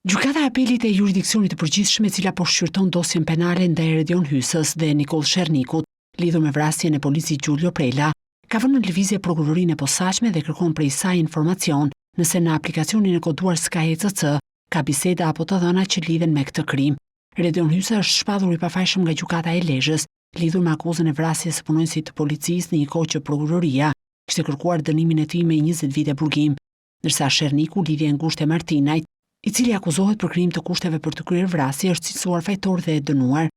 Gjykata e Apelit e Juridiksionit të Përgjithshëm e cila po shqyrton dosjen penale ndaj Redion Hysës dhe Nikoll Sherrnikut lidhur me vrasjen e policit Xhulio Prela, ka vënë në lëvizje Prokurorinë e Posaçme dhe kërkon prej saj informacion nëse në aplikacionin e koduar Sky ECC ka biseda apo të dhëna që lidhen me këtë krim. Redion Hysa është shpallur i pafajshëm nga Gjykata e Lezhës lidhur me akuzën e vrasjes së punonjësit të policisë në një kohë që prokuroria kishte kërkuar dënimin e tij me 20 vite burgim. Ndërsa Sherrniku, lidhje e ngushtë e Martinajt, i cili akuzohet për krijim të kushteve për të kryer vrasje, është cilësuar fajtor dhe dënuar.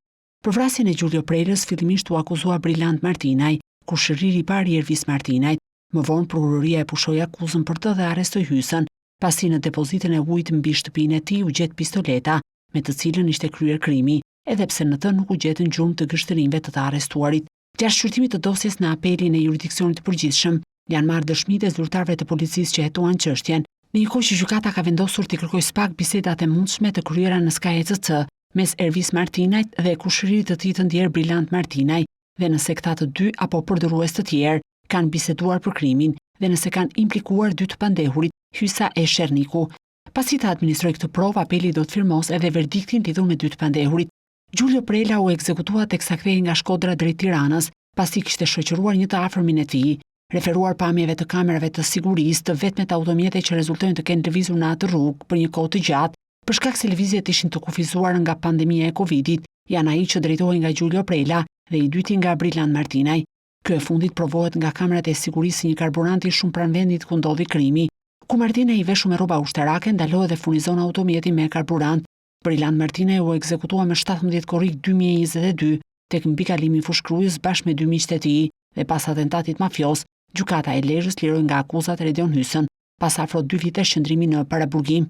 Për vrasjen e Xhulio Prelës fillimisht u akuzua Brilant Martinaj, kushëriri i parë i Ervis Martinajt. Më vonë prokuroria e pushoi akuzën për të dhe arrestoi Hysën, pasi në depozitën e ujit mbi shtëpinë e tij u gjet pistoleta, me të cilën ishte kryer krimi, edhe pse në të nuk u gjetën gjurmë të gishtërinjve të të arrestuarit. Gjatë shqyrtimit të dosjes në Apelin e Juridiksionit të Përgjithshëm, janë marrë dëshmitë e zyrtarëve të policisë që hetuan çështjen, në një kohë që gjykata ka vendosur t'i kërkojë SPAK bisedat e mundshme të kryera në Sky ECC mes Ervis Martinajt dhe kushëririt të tij të ndjerë Brilant Martinaj dhe nëse këta të dy apo përdorues të tjerë kanë biseduar për krimin dhe nëse kanë implikuar dy të pandehurit Hysa e Sherrniku. Pasi të administrojë këtë provë, Apeli do të firmosë edhe verdiktin lidhur me dy të pandehurit. Xhulio Prela u ekzekutua teksa kthehej nga Shkodra drejt Tiranës, pasi kishte shoqëruar një të afërmin e tij. Referuar pamjeve të kamerave të sigurisë, të vetmet automjete që rezultojnë të kenë lëvizur në atë rrugë për një kohë të gjatë, për shkak se lëvizjet ishin të kufizuara nga pandemia e Covidit, janë ai që drejtohej nga Xhulio Prela dhe i dyti nga Brilant Martinaj. Kjo e fundit provohet nga kamerat e sigurisë së një karburanti shumë pranë vendit ku ndodhi krimi, ku Martinaj i veshur me rroba ushtarake ndalohet dhe furnizon automjetin me karburant. Brilant Martinaj u ekzekutua më 17 korrik 2022 tek mbikalimi i Fushë-Krujës bashkë me dy miqtë e tij dhe pas atentatit mafioz, gjykata e Lezhës liroi nga akuzat Redion Hysën, pas afro dy vitesh qëndrimi në paraburgim.